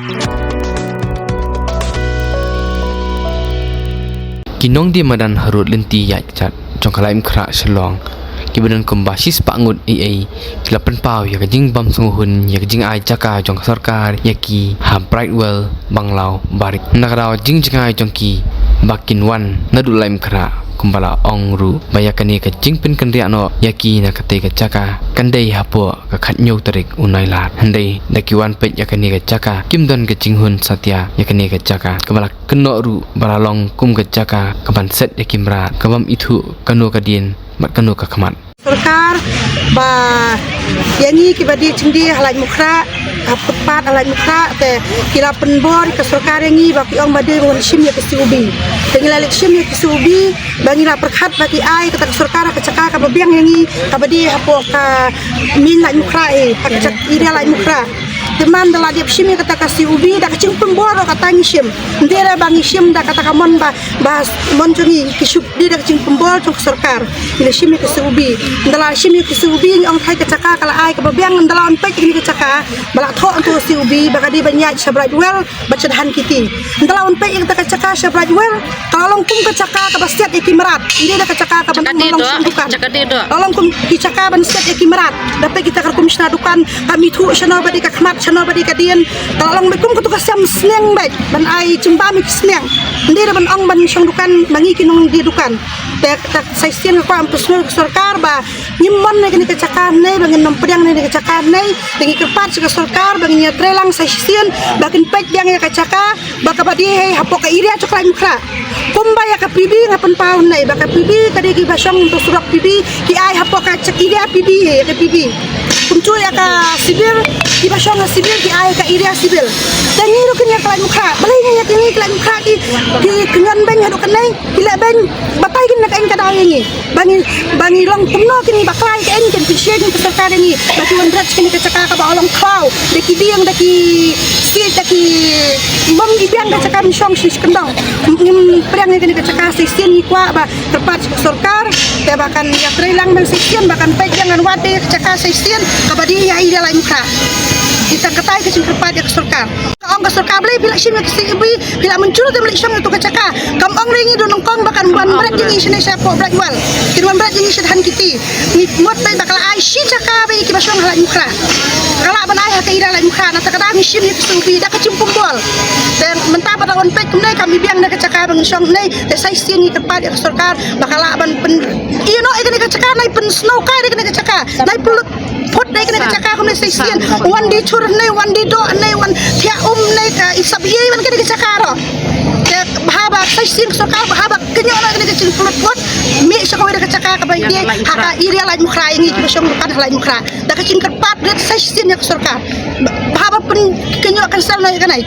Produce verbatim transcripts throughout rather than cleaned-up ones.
Ki nongdie madan harud lynti ïaid kjat jong ka Laitumkhrah Shillong kiba don kumba shispah ngut ei ei ki la pynpaw ïa ka jingbym sngewhun ïa ka jingai jaka jong ka sorkar ïa ki ha Brightwell Bungalow Barit. Na ka daw jingjngai jong ki ba kin wan naduh Laitumkhrah kumba la ong ruh ba ïa kane ka jingpynkynriah noh ïa ki na katei ka jaka kan dei hapoh ka khathynñiew tarik u Nailar. Hynrei da ki wan peit ïa kane ka jaka kim don ka jinghun satia ïa kane ka jaka kaba la kynnoh ruh ba la long kum ka jaka kaban set ïa ki mrad kabym ithuh kano ka dien bad kano ka khmat. Sorkar ba ïa ngi kiba die jingdie ha Laitumkhrah, ha footpath ha Laitumkhrah te ki la pynbor ka sorkar ïa ngi ba ki ong ba dei ban shim ïa ka C O B. Te ngi la leit shim ïa ka C O B ba ngi la pyrkhat ba ki ai kata ka sorkar ka jaka kaba biang ïa ngi kaba die hapoh ka main Laitumkhrah, eh, ha ka jaka area Laitumkhrah. Te man da la dep shim ïa kata ka C O B da ka jingpynbor ruh kata ngi shim. Ym dei re ba ngi shim da kata ka mon ba, ba mon jong ngi, ki shu dei da ka jingpynbor jong ka sorkar. Ngi la shim ïa ka C O B. Da la shim ïa ka C O B ngi ong hai ka jaka ka la ai kaba biang, da la wan peit ïa ka jaka ba la thoh hangto C O B ba ka dei ban ïaid sha Brightwell bad sha Dhankiti. Da la wan peit ïa kata ka jaka sha Brightwell ka la long kum ka jaka kaba siat ïa ki mrad. Ym dei da ka jaka kaban long shna dukan. Ka la long kum ki jaka ban siat ïa ki mrad. Da peit kita ka rukom shna dukan, kam ithuh shano ba dei ka khmat, shano ba dei ka dien. Ka la long beit kum katu ka sem sneng beit ban ai jingbam ïa ki sneng. Ym dei da ban ong ban shong dukan ba ngi ki nongdie dukan. Te, te sa shisien nga kwah ban pynsngew ka sorkar ba ngim mon ïa kane ka jaka hangne, ba ngin nym pdiang ïa kane ka jaka hangne. Te ngi kyrpad sha ka sorkar ba ngin ïatreilang sa shisien ba kin peit biang ïa ka jaka ba kaba die hi hapoh ka area jong ka Laitumkhrah. Kumba ïa ka P B nga pynpaw hangne ba ka P B ka dei kiba shong hangto surok P B, ki ai hapoh ka jaka area P B hi, ïa ka P B. Kumjuh ïa ka Civil, kiba shong ha Civil ki ai ka area Civil. Te ngi ruh kin ïa ka Laitumkhrah, balei ngi ïa ka ngi ka Laitumkhrah ki, ki kynjan beiñ haduh kane, ki leh beiñ, batai kin na ka ïing ka daw ïa ngi. Ba ngi, ba ngi long kumno kin ngi bakla ïa ka ïing, kin pynshai kin ka sorkar ïa ngi ba ki wan bret kane ka jaka kaba long khlaw da ki dieng, da ki siej, da ki bym i biang ka jaka ban shong shi kyndong. Ngim pdiang ïa kane ka jaka. Sa shisien ngi kwah ba kyrpad sha ka sorkar te ba kan ïatreilang ban sa shisien ba kan peit biang, kan wad ïa ka jaka sa shisien kaba die ïa i da Laitumkhrah. Ïa tang katai ka jingkyrpad ïa ka sorkar. Ka ong ka sorkar balei phi la shim ïa ka C O B, phi la mynjur te ym leit shong ïa tu ka jaka. Kam ong re ngi da nyngkong ba kan wan bret ïa ngi shane shapoh Brightwell, kin wan bret ïa ngi sha Dhankiti. Ngi mut beit ba ka la ai shi jaka beit ïa kiba shong ha Laitumkhrah. Ka lah ban ai ha ka area Laitumkhrah, nangta ka daw ngi shim ïa ka C O B da ka jingpynbor. Te mynta ba da wan peit kumne kam i biang da ka jaka ba ngin shong hangne. Te sa shisien ngi kyrpad ïa ka sorkar ba ka lah ban pyn, ïa noh ïa kane ka jaka, nai pynsngew kai da kane ka jaka, nai pynlut phut da kane ka jaka kumne sa shisien. Wan die chur hangne, wan die doh hangne, wan thiah um hangne, ka i sap ïa wan kane ka jaka ruh. Te bha ba sa shisien ka sorkar bha ba kynjoh noh kane ka jingpynlut phut. Mih sha kawei da ka jaka kaba ïadei ha ka area Laitumkhrah ïa ngi kiba shong dukan ha Laitumkhrah. Da ka jingkyrpad rit sa shisien ïa ka sorkar. Bha ba pynkynjoh cancel noh ïa kane.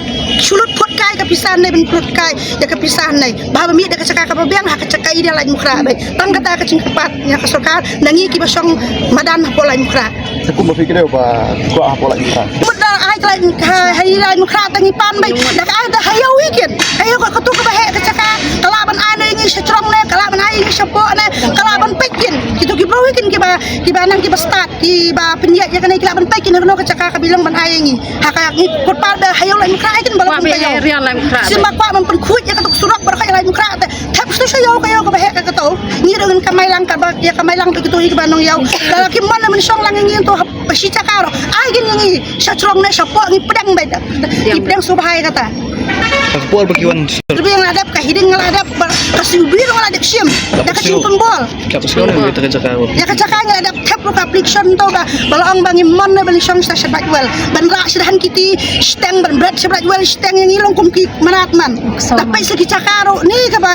Shu lut phut kai ka pisa hangne, ban pynlut kai ïa ka pisa hangne. Bha ba mih da ka jaka kaba biang ha ka jaka area Laitumkhrah beit. Tang kata ka jingkyrpad ïa ka sorkar na ngi kiba shong madan hapoh Laitumkhrah. Te kumba phi kdew ba kwah hapoh Laitumkhrah? Mut da ai ka Laitumkhrah, ha, ha i Laitumkhrah te ngi pan beit. Da ka ai da ha ïew hi kin. Ha ïew ka, katu kaba heh ka jaka. Ka lah ban ai noh ïa ngi sha jrong ne, ka lah ban ai ïa ngi shapoh ne, ka lah ban peit kin. Kitu ki briew hi kin kiba, kiba nang kiba stad, kiba pynïaid ïa kane, ki lah ban peit kin kano ka jaka kaba i long ban ai ïa ngi. Ha ka ngi kyrpad da ha ïew Laitumkhrah kin ba la pynpeit ïew. Shisien ba kwah ban pynkhuid ïa katu ka surok baroh ha Laitumkhrah te. Thep shisha ïew ka ïew kaba heh ka katu. Ngi ruh ngin kamai lang kaba ïa kamai lang beit katu hi kaba nong ïew. Lada kim mon ban shong lang ïa ngi to ha shi jaka ruh. Ai kin ïa ngi sha jrong ne shapoh ngi pdiang beit. Ngi pdiang sngewbha ïa kata. Ka por ba ki wan. Tyrbi nga la dep, ka hiding nga la dep, ka C O B ruh nga la dep shim. Da ka jingpynbor. Ka pynbor ïa ka jaka ruh. Ïa ka jaka nga la dep thep ruh ka application to ba, ba la ong ba ngim mon ne ban shong sha Brightwell. Ban rah sha Dhankiti shiteng, ban bret sha Brightwell shiteng, ïa ngi long kum ki mrad man. Da peit sa ki jaka ruh ne kaba,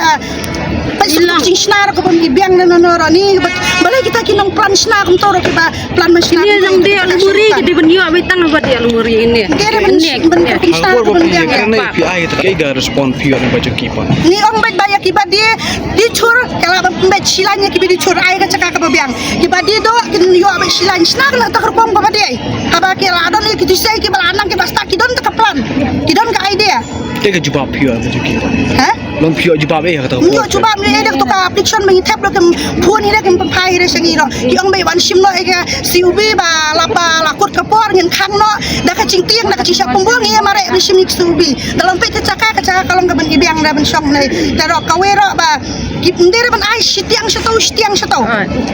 peit sa ki jingshna ruh kaba ngi biang ne no no ruh ne ba, balei kita ki nongplan shna kumto ruh kiba plan ban shna. Ini nang dia almuri, kita ban ïoh beit tang ba dia almuri ini. Dia ban, ban shna ruh ban biang. Kan ne phi ai ta ki ga respond phi ïoh ne ba jong ki pan. Ngi ong beit ba ïa kiba die, die chur, ka lah ban pynbeit shi lain ïa kiba die chur, ai ka jaka kaba biang. Kiba die doh kin ïoh beit shi lain, shna ka la ta ka rukom kaba die. Haba ki la don ïa ki die sei kiba la nang kiba stad ki don ta ka plan. Ki don ka idea. Te ka jubab phi ïoh ba jong ki pan. Ha? Long phi ïoh jubab eh kata ka por. Ïoh jubab ne eh da kata ka application ba ngi thep lo kem phone hi da kem pynphai hi da sha ngi lo. Ki ong ba wan shim lo eh ka C U B ba la ba la kut ka por ngin khang no. Da ka jingtieng da ka jingshah pynbor ngi ïa mareh ban shim ïa ka C U B. Da long peit ka jaka ka jaka ka long ka ban i biang da ban shong ne. Da ro ka wei ro ba ki ym dei da ban ai shitiang shato shitiang shato.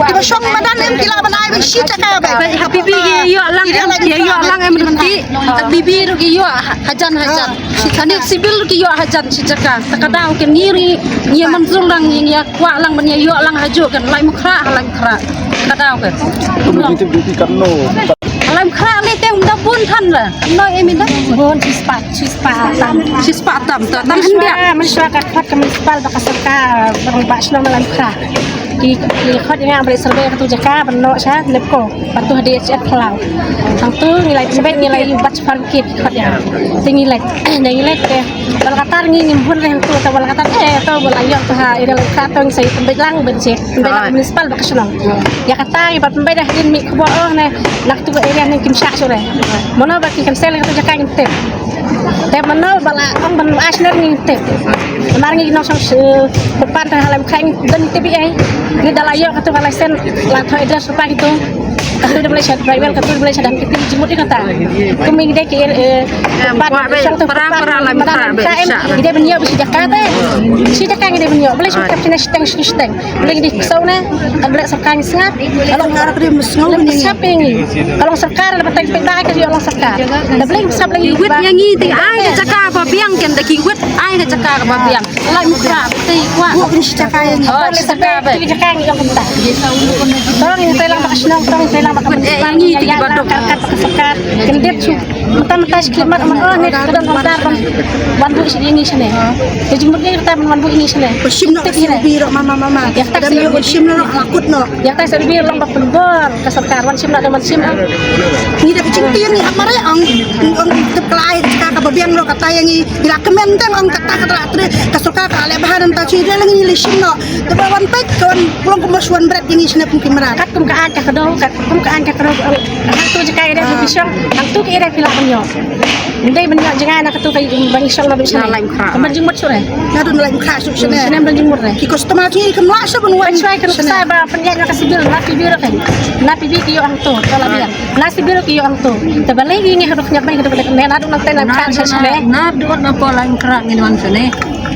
Ki ba shong madan em ki lah ban ai ba shi jaka ba. Ka P B ki ïoh lang em, ki ïoh lang em ruh ki. Ka P B ruh ki ïoh hajan hajan. Kane civil ki ïoh hajan shi jaka. Ta ka daw ken ngi ri ngi manzur lang ngi ïa kwah lang ban ïa ïoh lang hajuh ken Laitumkhrah ha Laitumkhrah. Ka daw ken. Kum ki tip duty kan no. Laitumkhrah le teng da bun than la. No em da. Bun shi spah, shi spah tam. Shi spah tam ta tam hyndia. Mynshuwa ka khot ka municipal ba ka sorkar ba shnong Laitumkhrah. Ki ki khot ïa nga ba leit survey katu jaka ban noh sha NEEPCO. Patu ha D H F Palau. Hangtu ngi leit sbet ngi leit bat safar kit kot ïa. Te ngi leit, ne ngi leit te. Ba la katar ngi ngim bun re hangtu te ba la katar eh to ba la ïoh te ha area Laitumkhrah to ngi sa ïoh pynbeit lang ban check. Pynbeit lang municipal ba ka shnong. Ïa kata ngi ba pynbeit dah din mih khubor oh ne. Nak tu ka area ne kim shah shuh re. Mano ba ki cancel katu jaka ngim tip. Te mano ba la ong ban ash ner ngim tip. Namar ngi nong shong shu pan te ha Laitumkhrah ngim tip ei. Ngi da la ïoh katu ka license la thoh address rupa kitu. Katu da Malaysia, tribal katu da Malaysia dan kiti jingmut ïa kata. Kum ngi dei ki, eh, pat, para, para, para, para, para, para, em, para, ngi dei ban ïoh ba shi jaka te. Shi jaka ngi dei ban ïoh. Balei shi kap shi ne shiteng, shi shiteng. Balei ngi dei ksew ne. Kan balei sorkar ngi sngap. Ka long sorkar ka dei ban sngap ngi. Ka long sorkar la batai peit ba ka ïoh long sorkar. Da balei sngap lagi. Wit ïa ngi te ai ka jaka ba biang ken da ki wit ai ka jaka ba biang. Laitumkhrah te kwah. Buh kini shi jaka ïa ngi. Oh, shi jaka ba. Kini jaka ngi ïa kumta. Tong ngi te lang ba ka shnong, tong ngi te lang ba ka municipal, ngi te ba dok. Ka sorkar, ka sorkar. Kin dep shu. Mynta mynta shi khmat mynta ne ka don order ban. Wan buh shi ïa ngi shane. Te jingmut ngi kata ban wan buh ïa ngi shane. Shim no ka survey ro mama mama. Ïa kata survey ro la kut no. Ïa kata survey ro long ba pynbor ka sorkar wan shim no da wan shim. Ngi da ka jingtieng ngi hap mareh ong ong tep klai ka ba biang ro kata ïa ngi. Ngi la kmen teng ong kata ka la tre ka sorkar ka la leh bha nangta shu ïa ngi la shim noh. Te ba wan peit ka wan long kum ba shu wan bret ïa ngi shane kum ki mrad. Kat kum ka aiñ ka kdew, kat kum ka aiñ ka kdew. Hangtu jaka ïa dei phi shong, hangtu ki ïa dei phi lah ban ïoh. Ndei ban ïoh jaka na katu ka ba ngi shong na ba shane. Ka ban jingmut shuh re. Naduh na Laitumkhrah shuh shane. Shane ban jingmut re. Ki customer ki kam lah shuh ban wan. Ban shwai kan sa ba pynïaid na ka civil, na civil re kan. Na civil ki ïoh hangtu, ka la biang. Na civil ki ïoh hangtu. Te balei ngi ngi haduh nyap mai haduh kane naduh nangta na khan sha shane. Naduh na pdeng Laitumkhrah ngin wan shane.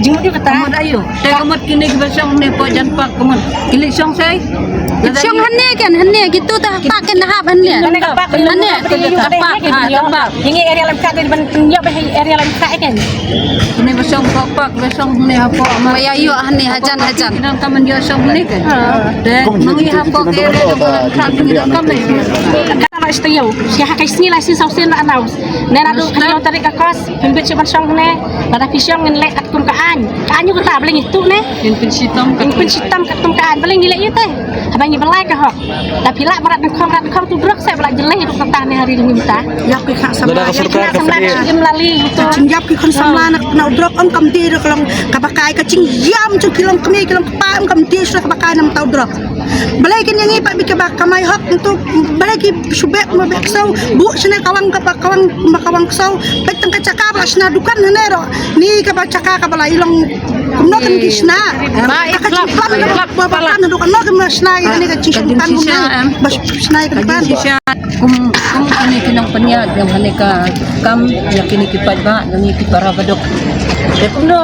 Jingmut ïa kata. Ka mut aïu. Te ka mut kine kiba shong ne pdeng Jan Park ka mut. Ki leit shong shai. Shong hangne kan hangne kitu ta park kan hap hangne. Hangne ka park. Hangne ka park. Ha, ka park. Ïa ngi area Laitumkhrah te ban ïoh ba area Laitumkhrah kan. Kine ba shong ka park ba shong hangne hapoh ma. Ba ïa ïoh hangne hajan hajan. Nang ka man ïoh shong hangne kan. Te ngi hapoh ke area Laitumkhrah ngi nang ka man. Ka la sta ïoh. Sia ha kai sngi la sin saw sen la announce. Ne naduh ka ïoh tarik ka kos. Pynbit shu ban shong ne. Lada phi shong ngin leh katkum ka aiñ. Ka aiñ ïa kata balei ngi tuh ne. Ngin pynshitom katkum ka aiñ balei ngi leh ïa te. Haba ngi blai ka hok. Da phi lah mrad nyngkong mrad nyngkong tu drok sa ba la jyllei ruh kata ne ha ri ngi mynta. Ïa phi kha samla. Lada ka sorkar ka samla. Im lali tu. Jingïap ki khun samla na u drok ong kam dei ruh ka long kaba kai ka jingïam jong ki long kmie ki long kpa ong kam dei shuh kaba kai na mynta u drok. Balei kin ïa ngi pat bad kiba kamai hok ntu balei ki shu beh kumba beh ksew buh shane kawang kaba kawang kumba kawang ksew peit tang ka jaka ba la shna dukan hane ro ni kaba jaka kaba la i long kumno kan ki shna. Ka jingplan kaba ba plan dukan no kan shna ïa kane ka jingsngewthuh kumno ba shna ïa ka dukan. Kum kum kine ki nongpynïaid jong kane ka kam ïa kine ki paidbah jong ngi ki para baduk. Te kumno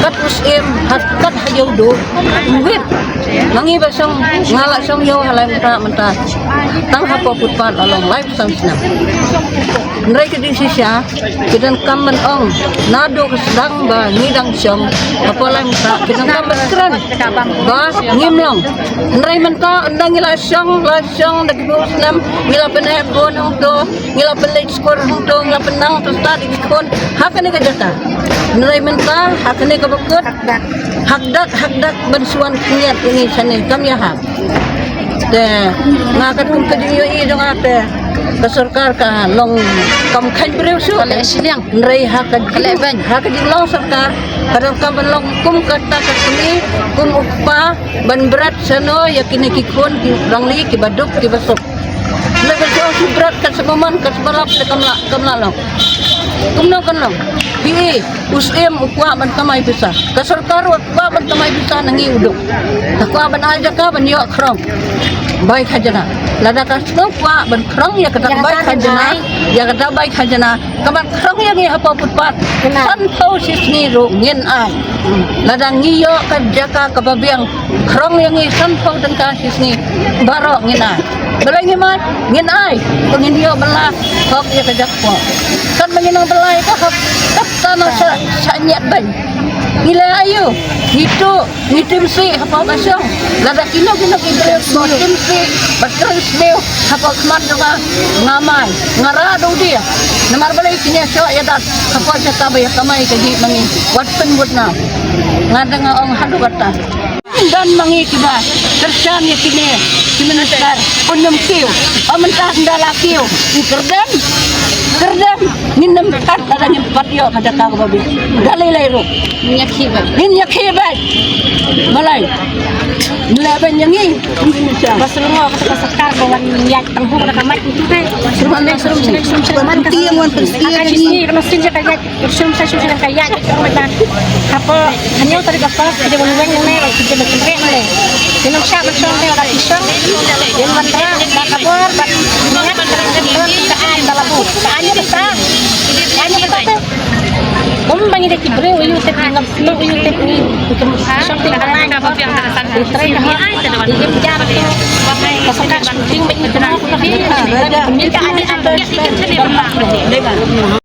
kat u Syiem ha kat ha ïew duh. Wit. Ma ngi ba shong nga la shong ïew ha Laitumkhrah mynta. Tang hapoh footpath la long laiphew san snem. Hynrei ka dei shisha ki donkam ban ong naduh ka sdang ba ngi dang shong hapoh Laitumkhrah ki donkam ban kren ba ngim long. Hynrei mynta ynda ngi la shong la shong da ki bun snem ngi la pyneh bun hangto. Ngi la pynleit skul hangto ngi la pynnang to stad ïa ki khun ha kane ka jaka. Hynrei mynta ha kane kaba kut hak dak hak dak ban shu wan khyndiat ïa ngi shane kam ïahap. Te nga katkum ka jingïohi jong nga te ka sorkar ka long kam kheiñ briew shuh. Hynrei ha ka jing ha ka jinglong sorkar ka donkam ban long kum kata ka kmie kum u kpa ban bret shano ïa kine ki khun ki rangli kiba duk kiba suk. Lada shong Brat ka sha ba man ka sha ba lap te kam lah, kam lah long. Kumno kan long? Phi i, u Syiem u kwah ban kamai pisa. Ka sorkar wat kwah ban kamai pisa na ngi u duk. Ka kwah ban ai jaka ban ïoh khrong bai khajna. Lada ka shu kwah ban khrong ïa kata bai khajna, ïa kata bai khajna. Ka ban khrong ïa ngi hapoh footpath. Sanphew shisngi ruh ngin ai. Lada ngi ïoh ka jaka kaba biang, khrong ïa ngi sanphew tyngka shisngi, baroh ngin ai. Balei ngim ai? Ngin ai, ba ngin ïoh bylla hok ïa ka jaka. Katba ngin nang bylla ïa ka hok, kata na sha, sha ñiat beiñ. Ngi leh aïu? Ngi tuh, ngi tim sih hapoh ka shong. Lada kino kino ki briew ba tim sih, ba trei sniew hapoh khmat jong nga, nga mai, nga rah da u die. Namar balei? Kine shoh ïa dat hapoh jaka ba ïa kamai ka jingmane. Wat pynbud na. Nga dang nga ong haduh katta. Don ma ngi kiba kyrshan ïa kine ki minister, un ym kiew. Ym mynta ynda la kiew, ngi kyrdem, kyrdem, ngin ym kat lada ngim pat ïoh ka jaka kaba biang. Balei lei ruh? Ngin ïakhih beit. Ngin ïakhih beit. Balei? Ngi leh beit ïa ngi. Ba shu lyngngoh kata ka sorkar ba wan ïaid tang huk da ka mic itu te. Shu wan, shu wan, shu wan, shu wan, shu wan. Tieng wan pyntieng ïa ngi. Ka shisngi ka machine ka ïaid. Sum sa sum sa ka ïaid ka ong ba hapoh hynñiew tarik August ka dei ban weng ne ka dei ban kynreh ne. Ngin ym shah ban shong ne ka ki shong. Ngin wan rah da ka bor bad ngin ïa ka ai da labu. Ka ai ïa ka ta. Ka ai ïa ka ta te. Kum ba ngi dei ki briew ïa u tip ngi ngam snoh ïa u tip ngi. Shong te ka ai. Ngi trei ka hok. Ngi ïa ka jar tu. Ka sokak shooting ba ngi kena. Ngi ka ai ïa ka ta.